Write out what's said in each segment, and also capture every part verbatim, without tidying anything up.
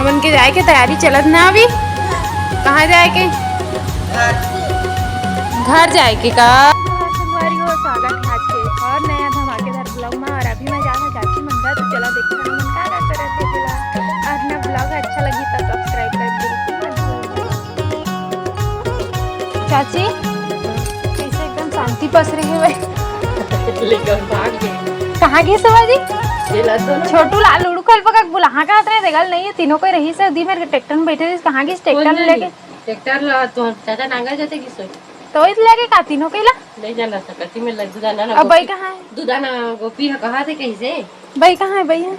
मन के जाए के तैयारी चलत ना अभी। कहाँ जाए के? घर जाए के का? संगवारी हो, स्वागत है आज के एक और नया धमाकेदार ब्लॉग में। और अभी मैं जाना चाची मंगा, तो चला देखते हैं मन का का करत है तेला। और ना ब्लॉग अच्छा लगी तो सब्सक्राइब कर बिल्कुल मत भूलिए। चाची, ऐसे एकदम शांति पसरे हे भाई। लेकर भाग गए। कहाँ गे सवा जी? ये ला दो ना। छोटू लाल लूडो खेलबा का बुलाहा का हतरे, देखल नहीं है, तीनों कोई रही से, दी मेरे ट्रैक्टर में बैठे थे, कहाँ गे ट्रैक्टर कौन लेके? जानी? ट्रैक्टर ला तो चाचा नांगर जाते कि सोई? तो इस लेके का तीनों के ला? नहीं जाना सकती मैं, लग दू दाना ना अब भाई गोभी। कहाँ है? दू दाना गोभी है, कहाँ थे कहीं से? भाई कहाँ है भैया? ये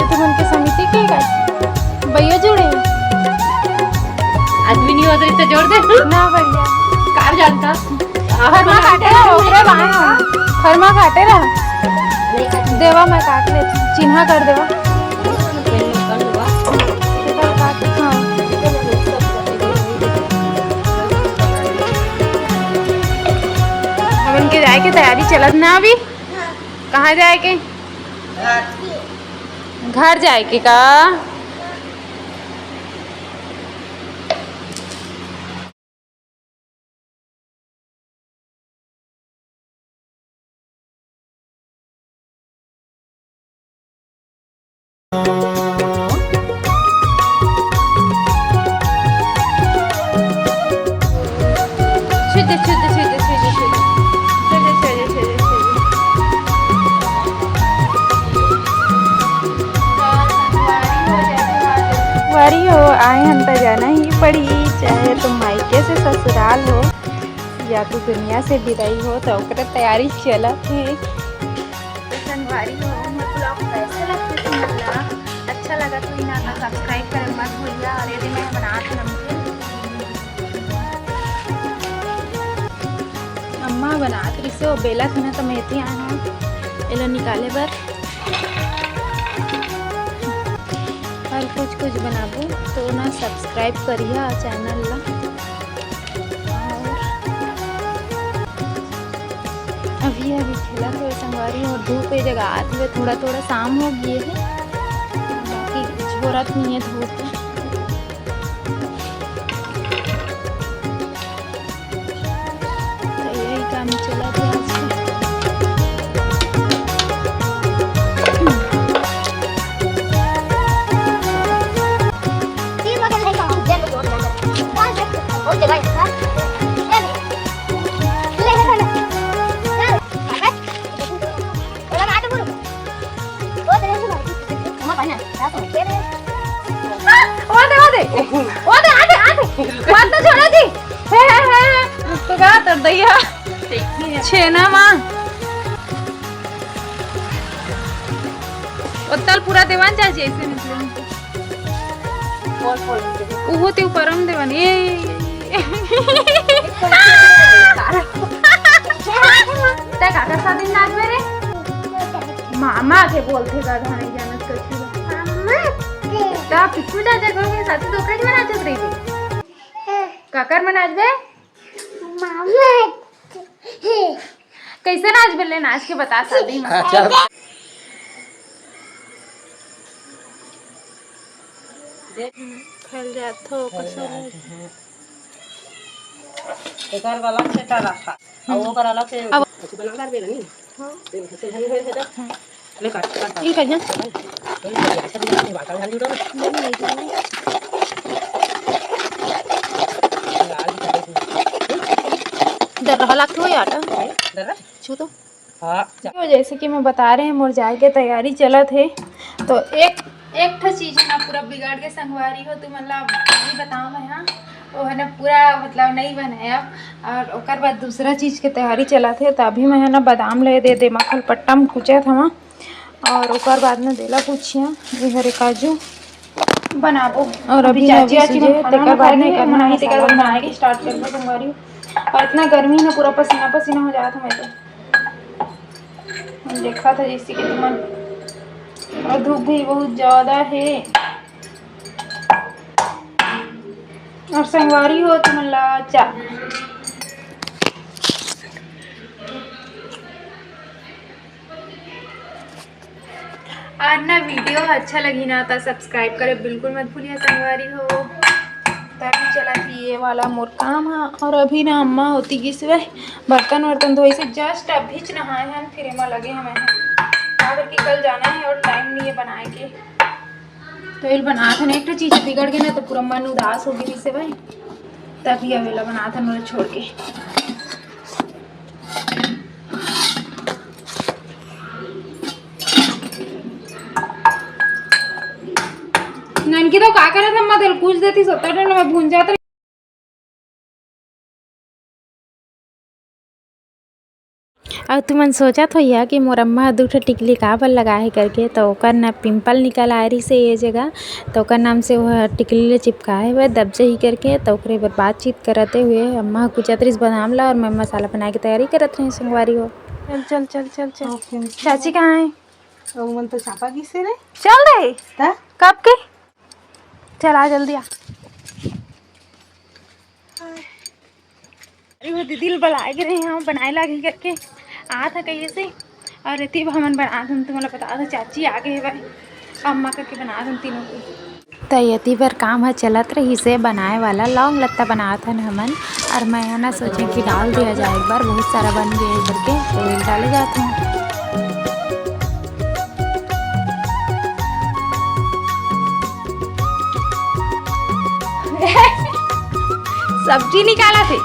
तो मन के समिति के का? भैया जुड़े। आदमी नहीं होता इतना जोर दे। ना भैया। कार जानता। फरमा काटे रहा, ओकरे बाएं हो। फरमा काटे रहा। देवा मैं काट लेती, चिन्हा कर देवा। हाँ। हमन के जाए के तैयारी चलत ना अभी। कहाँ जाए के? घर जाए के का? संगवारी हो, आए हन त जाना ही पड़ी, चाहे तो मायके से ससुराल हो या तो दुनिया से विदाई हो, तो ओकरे तैयारी चलत हे। तो संगवारी हो, मोर ब्लॉग कैसे लगथे तुमन ला? अच्छा लगा तो इन्हा ला सब्सक्राइब करे मत भूलिया। और ये दे मैं बनात नमकीन, अम्मा बनात रिसे, वो बेला थे ना, तो मैं एती आए हूँ एला निकाले बर। और कुछ कुछ बनाबो तो ना सब्सक्राइब करिहा चैनल ला। और अभी अभी खेलत हे संगवारी, और धूप ए जगह आत हुए, थोड़ा थोड़ा शाम हो गए हे, बाकी झोरत नहीं है धूप। तो यही काम चला था आज के। ओ दे, ओ दे, ओ दे, आ दे, आ दे। मत तो छोड़े जी। हे, हे, हे, हे। तो का तर दैया। छेना माँ। ओतल पूरा देवान चाची ऐसे निकले। उहो ते ऊपर हम देवान। ए, ए, ए, ए। ते काकर शादी में नाचबे रे? मामा के बोलथे का, नहीं जानत कछु। ता पिक्कू चाचा के साथ तो कहीं में नाचत रही थी। काकर में नाचबे? मामा। कैसे नाचबे ले, नाच के बता शादी में। अच्छा। फैल जात हो, फैल कसम जात है। एकर वाला सेटा रखा। हम्म। और ओकर अलग से अब कुछ बना कर दे रही। हाँ। ले काट, काट, काट। इनका क्या? डर रहा लागत हो यार। डर रहा? छू तो। हाँ, जा। तो जैसे कि मैं बता रहे हैं, मोर जाए के तैयारी चलत हे, तो एक, एक ठो चीज ना पूरा बिगाड़ के संगवारी हो, तुमन ला अभी बताऊँ मैं, हाँ, वो है ना पूरा मतलब नहीं बनाया। और ओकर बाद दूसरा चीज के तैयारी चलत हे, तो अभी मैं है ना बादाम ले दे दे, मखल पट्टा में कुचत हवा। और ओकर बाद में देला पूछिया, ये हरे काजू बनाबो। और अभी अभी चाची, चाची चाची मन खाना तेकर बाद बनाए नहीं के, करना बनाए, तेकर मसाला बाद बनाए के स्टार्ट करबो संगवारी। और इतना गर्मी ना, पूरा पसीना पसीना हो जात हमें तो। हम देखा था जैसे कि तुमन, और धूप भी बहुत ज्यादा है। और संगवारी हो तुमन ला चा-, अउ ना वीडियो अच्छा लगही ना त subscribe करे बिल्कुल मत भूलिहा संगवारी हो। तभी चलत हे ये वाला मोर काम ह। अउ अभी ना अम्मा ओती गिस हवय बर्तन वर्तन धोइस हे, just अभीच नहाए हन, फिर एमा लगे हवय। काबर कि कल जाना हे अउ time नइ हे बनाए के। तो एला बनात हन, एक ठो चीज बिगड़ गे ना तो पूरा मन उदास हो गे रिहिस हे भाई, तभी अब एला बनात हन ओला छोड़ के। ननकी तो का करत हे, अम्मा तेल पूछ देती, सत्तर टन में भून जात रही। अउ तुमन सोचत होइहा कि मोर अम्मा ह दू ठो टिकली काबर लगाए हे करके, तो ओकर न pimple निकल आए रहिस हे ये जगह, तो ओकर नाम से वो टिकली ले चिपकाए हुए दब जही करके, तो ओकरे बर बातचीत करते हुए अम्मा ह कुचत रहिस बादाम ला अउ मैं मसाला बनाए के तैयारी करत रही संगवारी हो। चल, चल, चल, चल, चल। ओके, ओके। चाची कहाँ है? अउ मन तो चापा गिस हे रे। चल दे। त? कब के? चल आ जल्दी आ। अरे वो दीदी ल बलाए गे रहे हैं, बनाए लागे करके आत ह कहिए से। अउ एती ब हमन बनात हन, तुमन ल बता दो, चाची आगे हे भाई, अम्मा करके बनात हन तीनों को। त एती बर काम ह चलत रहिस हे, बनाए वाला लौंग लत्ता बनात हन हमन। अउ मैं ह ना सोचे कि डाल दिया जाए एक बार, बहुत सारा बन गए हे करके, तो ये डाले जात हूँ। सब्जी निकालत हे,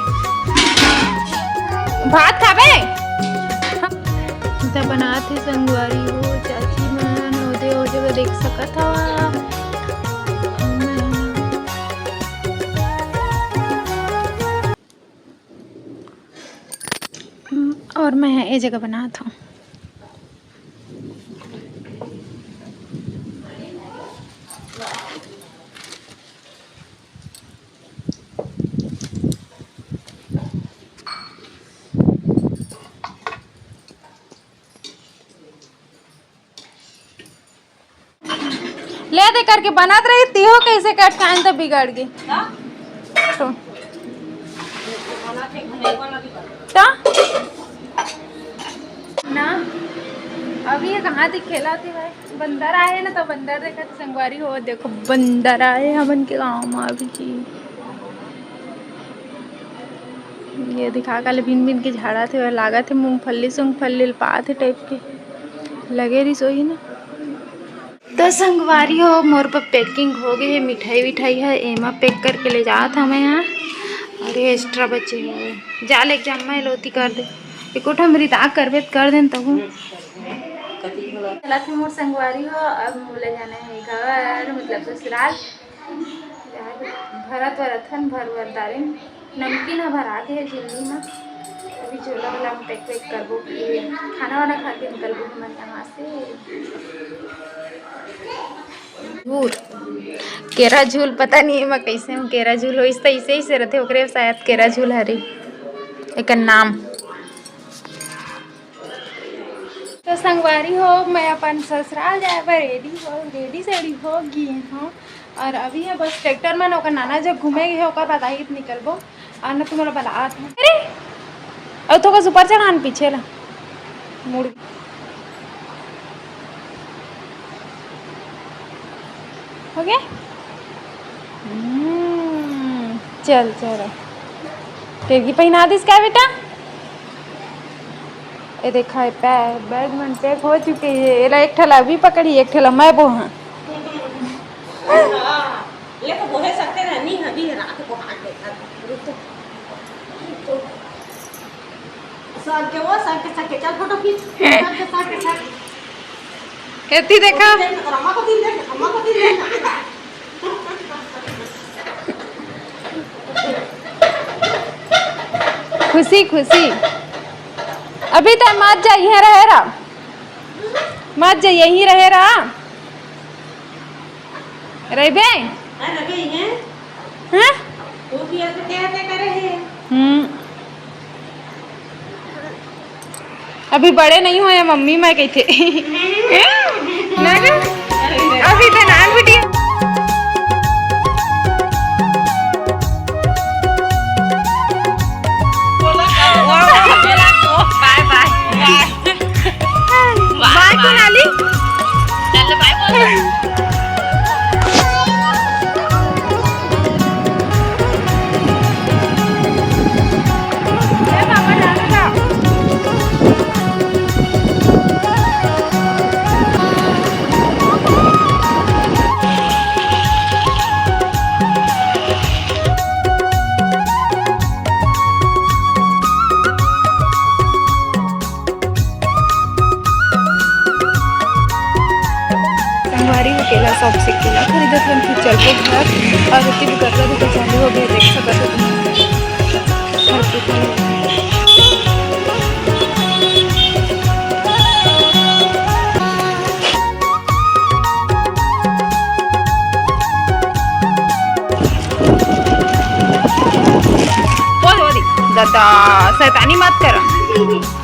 भात खाबे? त बनात हे संगवारी हो, चाची मन ओदे ओ जगह देख सकत हवा। अउ मैं ए जगह बनात हूँ। ले दे करके बनत रही, तिहो कैसे कट खान तो बिगड़ गई। तो, तो? ना, अभी ये कहाँ दिखेला थी भाई? बंदर आए ना, तो बंदर देखा थी संगवारी हो। देखो, बंदर आए हमन के गाँव में अभी की। ये दिखा काले भिन भिन के झाड़ा थे, लागत हे मूंगफली सूंगफली लपात हे type के लगे रही सोही ना। तो संगवारी हो, मोर पर packing हो गई है, मिठाई विठाई है, एमा pack करके ले जात हमें यहाँ। अउ ये extra बचे हुए जा ले जम्मा लोती कर दे, एको ठो मेरी दाग करबे त कर देन तहू। चलत हे मोर संगवारी हो, अब मोला जाना है घर, मतलब ससुराल। भरत वरत हन, भर वर डारेन। नमकीन ह भरा गे हे झिल्ली म। अभी झोला वाला म pack वैक करबो कि खाना वाना खा के निकलबो हमन यहाँ से। झूल, केरा झूल, पता नहीं एमा कैसे केरा झूल होइस, त ऐसे ही से रथे, ओकरे शायद केरा झूल हरे एकर नाम। तो संगवारी हो, मैं अपन ससुराल जाए बर ready हो, ready सेडी हो गे हूँ। अउ अभी है बस tractor मन ओकर नाना जग घूमे गे हे, ओकर बाद आही त निकलबो। अउ न तुम्हारा बलात है। अरे, अउ थोड़ा ऊपर चढ़ान पीछे ला। मुड़। हो गया? हम्म, चल, चल। तेरी पहना दिस का बेटा? ए देखा, ए पै-, bag मन pack हो चुके हे। एला एक ठला अभी पकड़ी, एक ठला मैं बोहा। ले तो बोहे सकते ना, नहीं, अभी रात को हाथ देखा। रुक तो। सर के वो, सर के, सर के, चल फोटो खींच। सर के, सर के, सर के। एती देखा। अम्मा को दिल दे, अम्मा को दिल दे। खुशी, खुशी। अभी त मत जा, इहें रहे रहा। मत जा, यहीं रहे रहा। रहिबे? हाँ, रहिबे इहें। हाँ? वो भी ऐसे क्या, क्या करे है? हम्म। अभी बड़े नहीं हुए हैं मम्मी, मैं कही थे। ना रे? अभी तो ना बिटिया। बाय बाय। बाय सोनाली। चल सब से केला खरीदत हन, फिर चलबो घर। और एती भी कतरा दुकान चालू हो गए, देख सकत हो तुम। हर कुछ। बोल, बोल, दादा, शैतानी मत करा।